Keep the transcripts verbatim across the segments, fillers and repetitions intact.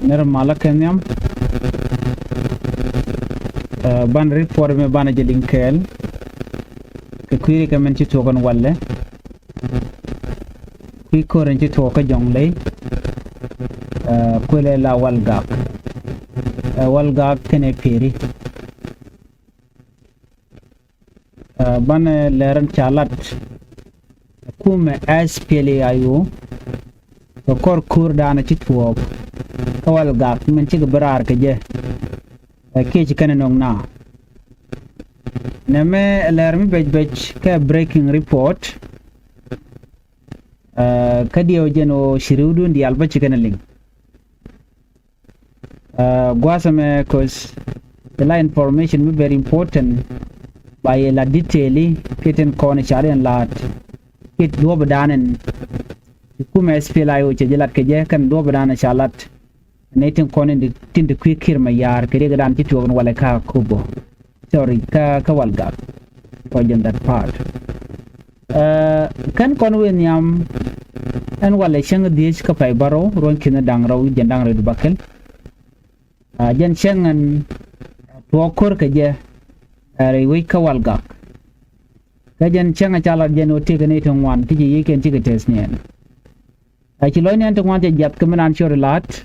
Nɛr malä kɛ nhiam. Ɛ, banɛ report mɛ banɛ jɛ liŋ kɛɛl kɛ kui̱ rikɛ mɛn ci tuɔɔk ɛn walɛ. Kui̱ ko̱r ɛn ci tuɔɔk kä Jɔŋley. Ɛ, kuëlɛ la Walgak. Ɛ, Walgak kɛnɛ Piri. Ɛ, banɛ lɛr ɛn ca lat. Kumɛ S P L A I O kɛ kɔr ko̱r danɛ ci tuɔɔk kä Walgak min cikɛ bi raar kɛ jɛ. Ɛ, kiɛ ci kɛn ɛ nöŋ na. Nɛmɛ lɛr mi bɛc bɛc kɛ breaking report. Ɛ, kä diɛw jɛn ɣöö ci riwdun diaal bä ci kɛn ɛ liŋ. Ɛ, gua̱a̱th ɛmɛ, 'cause the la information mi very important. Ba yɛ la detail i̱ kiɛ tin kɔn ca riɛn la̱a̱t kiɛ duɔ̱ɔ̱p dan ɛn. Kumɛ S P L A I O cɛ jɛ lat kɛ jɛ kɛn duɔ̱ɔ̱p dan ca lat. Nɛ tin kɔn in di, tin di kui̱ Kiir Mayar kɛ riɛk dan ci tuɔɔk in walɛ kä Akobo. Sorry, kä, kä Walgak. Kɔ jɛn that part. Ɛ, kɛn kɔn wëë nhiam ɛn walɛ cäŋ dhiec kä pay bärɔw ruɔ̱n ki̱n da̱ŋ rɛw jɛn da̱ŋ rɛw di bäkɛl. Ɛ, jɛn cäŋ ɛn tuɔɔk ko̱r kɛ jɛ ɛ rɛy wec kä Walgak. Kä jɛn cäŋ ɛ ca lat jɛn ɣöö tëëkɛ nɛy ti ŋuan ti ci yiëëc kɛn cikɛ tɛth niɛn. Ɛ, ci lɔcni ɛn ti ŋuan cɛ jiath kɛ mi naan ciöt la̱a̱t.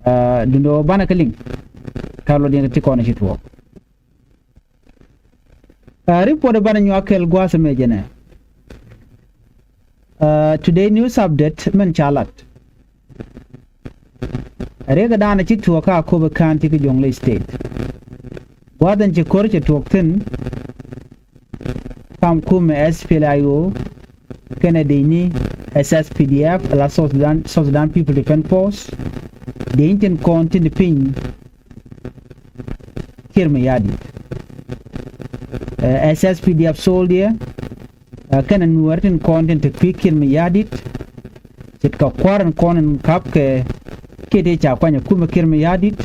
Ɛ, duundɛ ɣöö banɛ kä liŋ. Kä luɔt yɛn ti kɔn ci tuɔɔk. Ɛ, report ɛ banɛ nyuak kɛl gua̱a̱th ɛmɛ jɛnɛ. Ɛ, today news update min ca lat. Riɛk ɛ daanɛ ci tuɔɔk kä Akobo County kä Jɔŋley State. Gua̱a̱th ɛn ci ko̱r cɛ tuɔɔk thi̱n. Kam kumɛ S P L A I O kɛnɛ dec ni S S P D F la South Sudan, South Sudan People Defense Force. Dec ni tin kɔn tin piny Kiir Mayardit. Ɛ, S S P D F soldier, ɛ, kɛnɛ Nuäär tin kɔn tin te kui̱ Kiir Mayardit. Ce̱tkɛ kua̱r in kɔn in ka̱p kɛ kiɛ tëë ca kuany ɛ kumɛ Kiir Mayardit.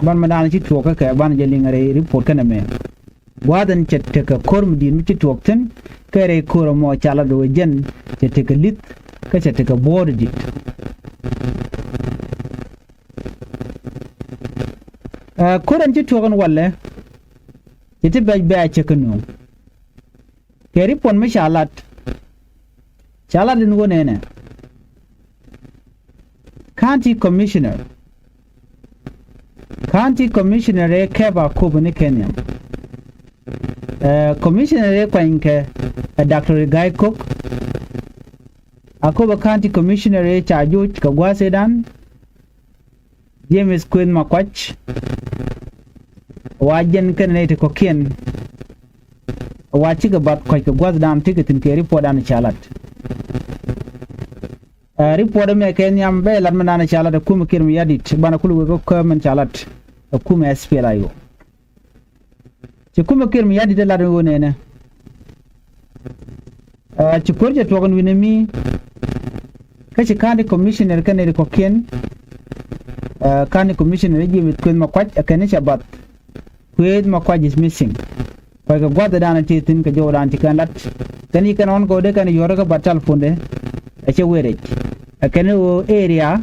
Ban mɛ daanɛ ci tuɔɔk kä kɛ ban jɛ liŋ rɛy report kɛnɛ mɛ. Gua̱a̱th ɛn cɛ tekɛ ko̱r mi di̱i̱t mi ci tuɔɔk thi̱n, kɛ rɛy ko̱r ɛmɔ ca lat ɣöö jɛn cɛ tekɛ li̱th, kä cɛ tekɛ buɔ̱ɔ̱t di̱t. Ɛ, ko̱r ɛn ci tuɔɔk ɛn walɛ, cɛ ti bɛc bɛ̈ɛ̈c cɛ kɛ nööŋ. Kɛ report mi ca lat, ca lat in ɣöö nɛnɛ. County Commissioner. County Commissioner ëë kɛp Akobo ni Kenya. Ɛ, Commissioner ëë kuanykɛ ɛ Doctor Rigathi Kok. Akobo County Commissioner ëë ca joc kɛ gua̱a̱th ëëdan. James Kueth Makuac. Wa jɛn kɛnɛ nɛy ti kɔ̱kiɛn. Wa cikɛ bath kɔc kɛ gua̱thdan ti kɛ thi̱n kɛ report dan ca lat. Ɛ, report ɛmɛ kɛ nhiam bɛ lat mɛn dan ca lat ɛ kumɛ Kiir Mayardit banɛ kul wek kä mɛn ca lat ɛ kumɛ S P L A I O. Ci kumɛ Kiir Mayardit ɛ lat ɛ ɣöö nɛnɛ. Ɛ, ci ko̱r cɛ tuɔɔk ɛn wi̱nɛ mi kä ci County Commissioner kɛnɛ ri kɔ̱kiɛn. Ɛ, County Commissioner James Kueth Makuac ɛ kɛn cɛ bath. Kueth Makuac is missing. Kuackɛ gua̱thdan ti thi̱n kɛ jɔwdan ci kɛn lat. Kɛn ci kɛn ɣɔn kɛ ɣöö dee kɛn yuɔ̱r kä bat telephone de. Ɛ cɛ wee rɛc. Ɛ kɛn ɣöö area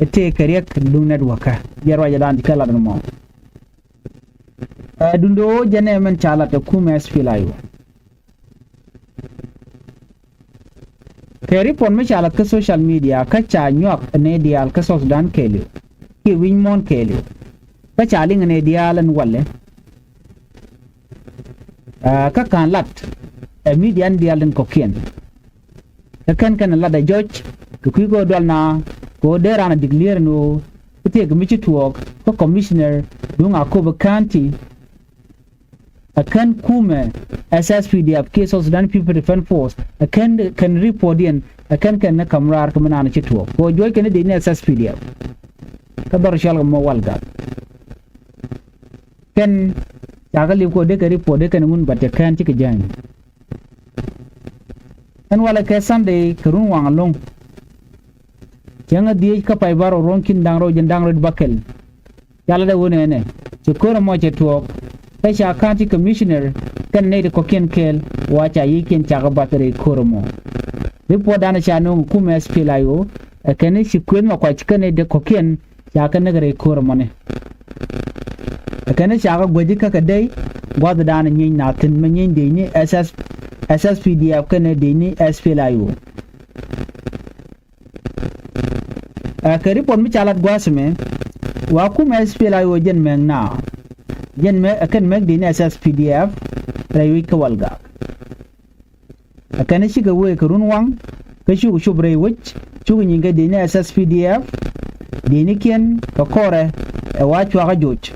ɛ tëë kɛ riɛk duŋ network kä. Jɛ ruacdan ci kɛn lat ɛn mɔ. Ɛ, duundɛ ɣöö jɛn ɛ mɛn ca lat ɛ kumɛ S P L A I O. Kɛ report mi ca lath kä social media kä ca nyuak nɛy diaal kä South Sudan kɛɛliw kiɛ wi̱c muɔ̱ɔ̱n kɛɛliw. Kä ca liŋ nɛy diaal ɛn walɛ. Ɛ, kä ka̱n lat ɛ media ɛn diaal tin kɔ̱kiɛn. Kä kɛn kɛn lat ɛ jɔc kɛ kui̱ kɛ ɣöö dual na kɛ ɣöö dee raan ɛ declare ni ɣöö i̱ thiek mi ci tuɔɔk kä commissioner duŋ Akobo County. Ɛ kɛn kumɛ S S P D F kiɛ South Sudan People Defense Force ɛ kɛn kɛn report yɛn ɛ kɛn kɛn ni ka̱m raar kɛ mi naan ci tuɔɔk kɛ ɣöö juɔc kɛn i̱ dec ni S S P D F. Kä dhɔr cɔal kɛ mɔ Walgak. Kɛn ca kɛ li̱w kɛ ɣöö dee kɛ report dee kɛn ŋun bat cɛ kɛn cikɛ jäny. Ɛn walɛ kɛ Sunday kɛ run waŋ ɛlɔ̱ŋ. Cäŋ ɛ dhieec kä pay bärɔw ruɔ̱ŋ ki̱n da̱ŋ rɛw jɛn da̱ŋ rɛw bäkɛl. Ca lat ɛ ɣöö nɛnɛ ci ko̱r ɛmɔ cɛ tuɔɔk. Kä ca County Commissioner kɛn nɛy ti kɔ̱kiɛn kɛɛl wa ca yiëëckiɛn cakɛ bath rɛy ko̱r ɛmɔ. Report danɛ ca nööŋ ɛ kumɛ S P L A I O ɛ kɛn i̱ ci Kueth Makuac kɛn nɛy ti kɔ̱kiɛn Ca kɛ näk rɛy ko̱r ɛmɔni. Ɛ kɛn ca kɛ guäci kä kɛ dey gua̱thdan nyieny nath thi̱n mɛ nyieny dëcni S S, S S P D F kɛnɛ dëcni S P L A I O. Ɛ kɛ ripot mi ca lat gua̱a̱th ɛmɛ, wa kumɛ S P L A I O jɛn mɛk na jɛn mɛ ɛ kɛn mɛk dëcni S S P D F rɛy wi̱c kä Walgak. Ɛ kɛn cikɛ wee kɛ run waŋ kä cukɛ cop rɛy wec, cukɛ nyinkɛ dëcni S S P D F, dëcnikiɛn kɛ kɔrɛ ɛ wa cuakä joc.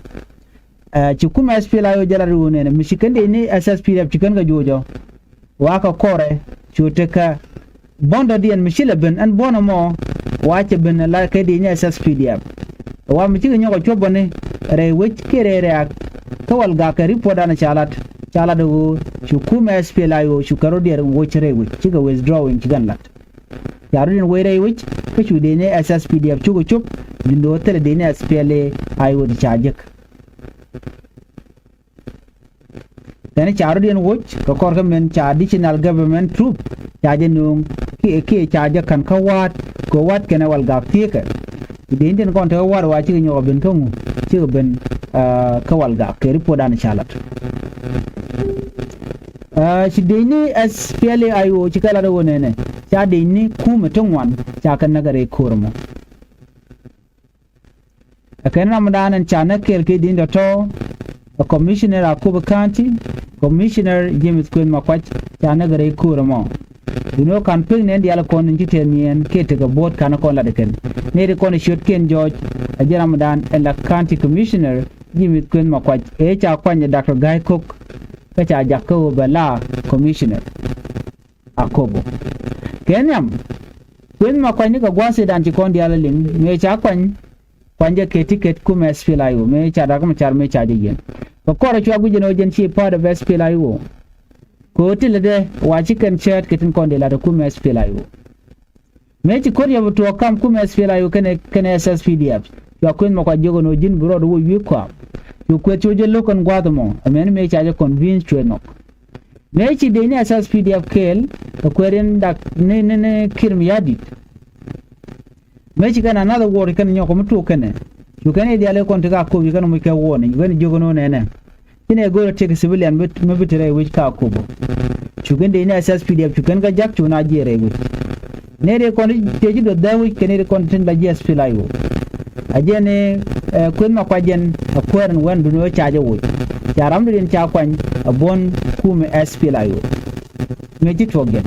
Ɛ ci kumɛ S P L A I O jɛ lat ɣöö nɛnɛ mi ci kɛn dëcni S S P D F ci kɛn kɛ joc ɔ. Wa kɛ kɔrɛ cu tekɛ buɔ̱ndɔdiɛn mi ci lɛ ben ɛn buɔ̱n ɛmɔ. Wa cɛ ben la kɛ dëcni S S P D F. Wa mi cikɛ nyɔk ɛ cuɔp bäni rɛy wec kiɛ rɛy rɛ̈ɛ̈k kä Walgak kɛ ripotdan ca lat, ca lat ɣöö cu kumɛ S P L A I O cu kɛ rɔ̱diɛn woc rɛy wec, cikɛ withdrawing ci kɛn lat. Ca rɔ̱diɛn woc rɛy wec kä cu dëcni S S P D F cukɛ cop ji̱n do̱r thilɛ dëcni S P L A I O ti ca jek. Kɛn ca rɔ̱diɛn woc kɛ kɔr kä min ca additional government troop ca jɛ nööŋ kiɛ, kiɛ ca jɛ ka̱n kä wa̱a̱t kɛ wa̱a̱t kɛnɛ Walgak thieekɛ. Dëcni tin kɔn tekɛ wa̱a̱t wa cikɛ nyɔk a ben kä ŋu, cikɛ ben, ah, kä Walgak kɛ ripotdan ca lat. Ah, ci dëcni S P L A I O ci kɛ lat ɣöö nɛnɛ ca dëcni kumɛ ti ŋuan ca kɛ näk rɛy ko̱r ɛmɔ. Ɛ kɛn ramdan ɛn ca näk kɛɛl kɛ di̱n dɔ̱tɔ̱ ɛ Commissioner Akobo County, Commissioner James Kueth Makuac ca näk rɛy ko̱r ɛmɔ. Duno ka̱n pek nɛn diaal kɔn in ci tɛth niɛn kɛ tekɛ bo̱o̱t ka̱n kɔn lat ɛ kɛn. Nɛy ti kɔn ciötkiɛn jɔɔc ɛ jɛn ramdan ɛn la County Commissioner James Kueth Makuac ëë ca kuany ɛ Doctor Gai Kok kä ca jak kä ɣöö bɛ la Commissioner Akobo. Kɛ nhiam, Kueth Makuac ni kɛ gua̱a̱th ëëdan ci kɔn diaal ɛ liŋ mëë ca kuany, kuany jɛ kɛ ticket kumɛ S P L A I O mëë ca Dak Macar mëë ca jɛ yiɛn. Kɛ kɔrɛ cua guic ɛn ɣöö jɛn ci part of S P L A I O. Kɛ ɣöö ti lätdɛ wa ci kɛn cäät kɛ tin kɔn dee lat ɛ kumɛ S P L A I O. Mëë ci ko̱r yɛ bi tuɔɔk kam kumɛ S P L A I O kɛnɛ, kɛnɛ S S P D F. Cua Kueth Makuac jiök ɛn ɣöö ji̱n bi rɔɔdɛ woc wi̱i̱ kɔam. Cu Kueth cu jɛ lo̱k kɛn gua̱a̱th ɛmɔ ɛmɛn mëë ca jɛ convince cuɛ nhɔk. Mëë ci dëcni S S P D F kɛɛl kɛ kuɛɛr in Dak ni, ni, ni Kiir Mayardit. Mëë ci kɛn another war kɛn nyɔk kɛ mi tuk kɛnɛ. Cu kɛn i̱ diaal i̱ kɔn ti ka Akobo ci kɛn muc kɛ warning, cu kɛn jiök ɛn ɣöö nɛnɛ. Ci nɛ go̱o̱r ɛ tiek civilian mi, mi bi te rɛy wec ka Akobo. Cu kɛn dëcni S S P D F cu kɛn kɛ jak cu na jiɛɛr rɛy wec. Nɛy ti kɔn ti ci duɔth dhäk wec kɛ nɛy ti kɔn tin la ji̱ S P L A I O. A jɛn i̱, eh, Kueth Makuac jɛn a kuäär ɛn wɛn duni ɣöö ca jɛ woc. Ca ramdiɛn ca kuany a buɔ̱n kumɛ S P L A I O. Mëë ci tuɔɔk jɛn.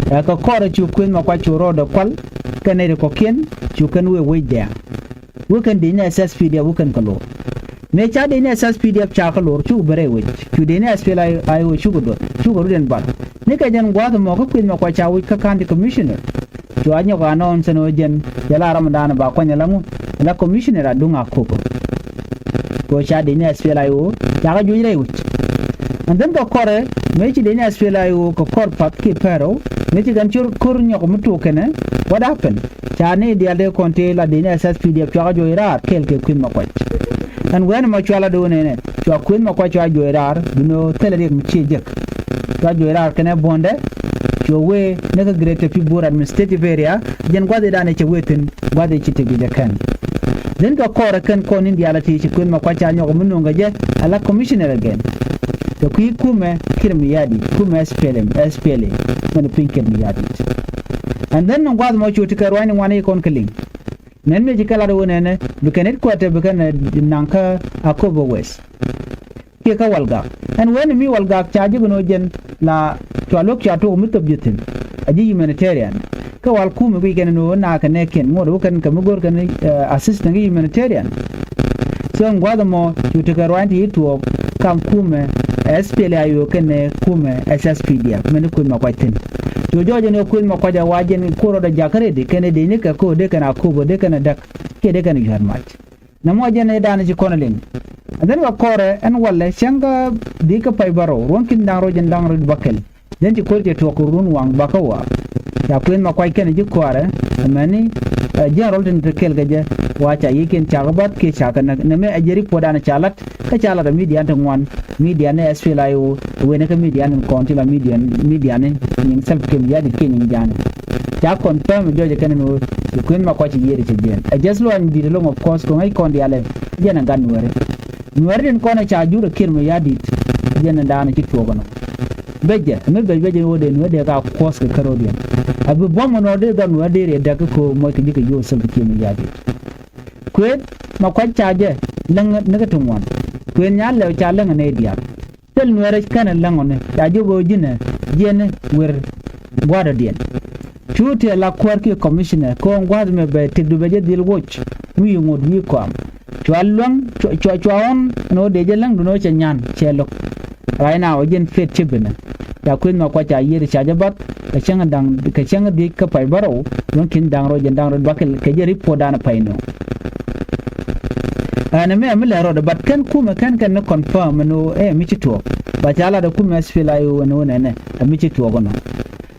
Ɛ kɛ kɔrɛ cu Kueth Makuac cu rɔɔdɛ kual kɛ nɛy ti kɔ̱kiɛn cu kɛn wee wec dɛ̈ɛ̈ŋ. Wä kɛn dëcni S S P D F wä kɛn kɛ lo̱r. Mëë ca dëcni S S P D F ca kɛ lo̱r cukɛ ben rɛy wec. Cu dëcni S P L A I O cukɛ duɔth, cukɛ rut ɛn bar. Ni kɛ jɛn gua̱a̱th ɛmɔ kä Kueth Makuac ca wec kä County Commissioner. Cua nyɔk announce ɛn ɣöö jɛn jɛ la ramdan ba kuany ala ŋu, ala Commissioner Aduŋ Akobo. Kɛ ɣöö ca dëcni S P L A I O ca kɛ juɔc rɛy wec. And then kɛ kɔrɛ mëë ci dëcni S P L A I O kɛ kɔr path kiɛ pɛrɛw mëë ci kɛn cor ko̱r nyɔk mi tuk kɛnɛ, what happened? Ca ni diaal dee kɔn tëë la dëcni S S P D F cua kɛ juɔc raar kɛɛl kɛ Kueth Makuac. Ɛn wɛn ɛmɔ cua la do̱o̱n ɛnɛ, cua Kueth Makuac cua juɔc raar, duno thilɛ riɛk mi cië jek. Cua juɔc raar kɛnɛ buɔ̱ndɛ, cua wee ni kä Greater Pibor Administrative Area, jɛn gua̱th i̱ danɛ cɛ wee thi̱n, gua̱th i̱ ci ti guic ɛ kɛn. Then kɛ kɔrɛ kɛn kɔn in diaal a ti ci Kueth Makuac ca nyɔk mi no̱o̱ŋ kɛ jɛ, ala commissioner again. Kɛ kui̱ kumɛ Kiir Mayardit, kumɛ S P L M, S P L A, mɛn piny Kiir Mayardit. And then ni gua̱th mɔ cu ti kɛ ruany ni ŋuan i̱ kɔn kɛ liŋ. Nɛn mëë ci kɛ lat ɣöö nɛnɛ bi kɛn headquarter bi kɛn, eh, naŋ kä Akobo West. Kiɛ kä Walgak. Ɛn wen mi Walgak ca ji̱ kɛ ni ɣöö jɛn la cua lo̱k cua tok mi thop ji̱ thi̱n. A ji̱ humanitarian. Kä wal kumɛ guic kɛn ni ɣöö na kɛ nɛɛkiɛn ŋuɔ̱t wä kɛn kɛ mi go̱r kɛn, eh, assistant kä humanitarian. So ɛn gua̱th ɛmɔ cu tekɛ ruany ti ci tuɔɔk kam kumɛ S P L A I O kɛnɛ kumɛ S S P D F mɛn Kueth Makuac thi̱n. Cu jɔɔc ɛn ɣöö Kueth Makuac a wa jɛn kuɔr rɔɔdɛ jakä rɛdi kɛnɛ dëcnikɛ ko̱o̱r dee kɛn Akobo dee kɛn a Dak kiɛ dee kɛn a Yua̱r Mac. Nɛmɔ jɛn ëëdan ci kɔn liŋ. And then kɛ kɔrɛ ɛn walɛ cäŋ kä dhi̱i̱k kä pay bärɔw ruɔ̱ŋ ki̱n da̱ŋ rɛw jɛn da̱ŋ rɛw bakɛl. Then ci ko̱r cɛ tuɔɔk kɛ run waŋ bakä wa̱a̱. Ca Kueth Makuac kɛnɛ ji̱ kɔaarɛ, amäni, eh, general tin te kɛɛl kɛ jɛ, wa ca yiëëkiɛn cakɛ bath kiɛ cakɛ näk. Nɛmɛ ɛ jɛ ripotdan ca lat, kä ca lat ɛ midian ti ŋuan, midian ni S P L A I O, wen kä midian in kɔn ti la midian, midian ni nyiŋ Salva Kiir Mayardit kiɛ nyiŋ Ja̱a̱ŋ. Ca confirm jɔɔcɛ kɛn ni ɣöö Kɛ kuëth ma kɔc ci yiëëri cɛ jiɛn ɛ jɛth luaany di̱t ɛlɔŋ of course kɛ ŋäc kɔn diaalɛ. Jɛn ɛ gat nuɛɛri. Nuɛɛri tin kɔn ɛ ca jur ɛ Kiir Mayardit. Jɛn ɛ daanɛ ci tuɔɔk ɛnɔ. Becɛ ɛmɛ bec becɛ ni wä dee nuɛɛri dee ka kuɔth kɛ kärɔɔdiɛn. A bi buɔ̱m ɛnɔ dee dhɔr nuɛɛri dee riɛ däk kä ko̱o̱k mɔc kɛ ji̱ kɛ ji̱ wä Salva Kiir Mayardit. Kuëth ma kuac ca jɛ läŋ ni kä ti ŋuan. Kuëth Nyal Lɛw ca läŋ ni diaal. Thil nuɛɛrɛ kɛnɛ läŋɔni ca jiök ɣöö ji̱nɛ jiɛni wer gua̱a̱dɔdiɛn. Cu tëë la kuäär kiɛ commissioner kɛ ɣöö gua̱a̱th mɛ bɛ tëkdu bɛ jɛ dhil woc wi̱i̱ ŋot wi̱i̱ kɔam. Cua luäŋ cua cua ɣɔn ɛn ɣöö dee jɛ läŋdu ni ɣöö cɛ nyan cɛ lo̱k. Right now ɛ jɛn pet ci binɛ. Ca kuëth ma kuac ca yiëër ca jɛ bath kɛ cäŋ da̱ŋ kɛ cäŋ dhiec kä pay bärɔw. Duɔ̱n ki̱n da̱ŋ rɔ jɛn da̱ŋ rɔ bakɛ kɛ jɛ report danɛ pay nööŋ. Ɛn ɛmɛ mi lɛ rɔɔdɛ but kɛn kumɛ kɛn kɛn ni confirm ɛn ɣöö ɛ mi ci tuɔɔk. Ba ca lat ɛ kumɛ SPLA-IO ɛn ɣöö nɛnɛ ɛ mi ci tuɔɔk ɛnɔ.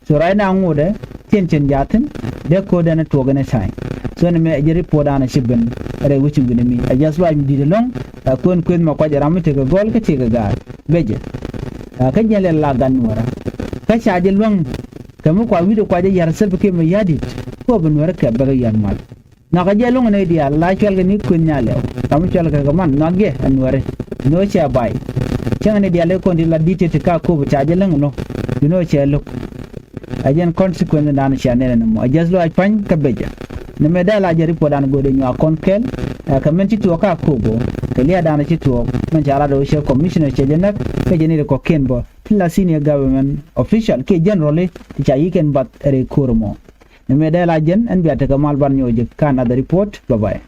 So right now ŋotdɛ cien cien jathin dee ko̱o̱dɛ ni tuɔɔk ɛn ɛ time. So ɛn ɛmɛ ɛ jɛ report danɛ ci ben rɛy wecin wi̱n ɛmi ɛ jɛ thuac mi di̱t ɛlɔ̱ŋ. Ɛ kuën kuëth ma kuac ɛ ram mi tekɛ gɔl kä tekɛ gaar becɛ. Ɛ kä jiɛn lɛ la gat nuɔrä kä ca jɛ luäŋ. Kɛ mi kua wi̱cdɛ kua jɛ ya̱r Salva Kiir Mayardit. Kuɔ bi nuɛrä kɛ bäkɛ yɛn mal. Nhɔakä jɛ luŋ ni diaal la cuɛlkɛ ni kueth nyal lɛw ram mi cuɛlkɛ kɛ man nhɔak jɛ ɛ nuɛri. Ni ɣöö cɛ bay cäŋ ni diaal i̱ kɔn ti la di̱t ti ti ka kop ca jɛ läŋ lo̱. Bi ni ɣöö cɛ lo̱k. Ɛ jɛn consequence dan cia nɛn ni mɔ ɛ jɛth luaac pa̱ny kä becɛ. Ni mɛ dee la jɛ report dan go̱o̱dɛ nyuak kɔn kɛl. Ɛ kɛ mɛn ci tuɔɔk ka kop bä kɛ lia̱a̱ dan ci tuɔɔk mɛn ca lat ɣöö cɛ commissioner cɛ jɛ näk. Kä jɛ ni ri kɔ̱kiɛn bä ti la senior government official kiɛ generally ti ca yi̱kɛn bath ɛ rɛy ko̱r mɔ. Ni mëë dee la jɛn ɛn bia tekɛ mal ban nyɔɔc jɛ kä another report. Bye bye.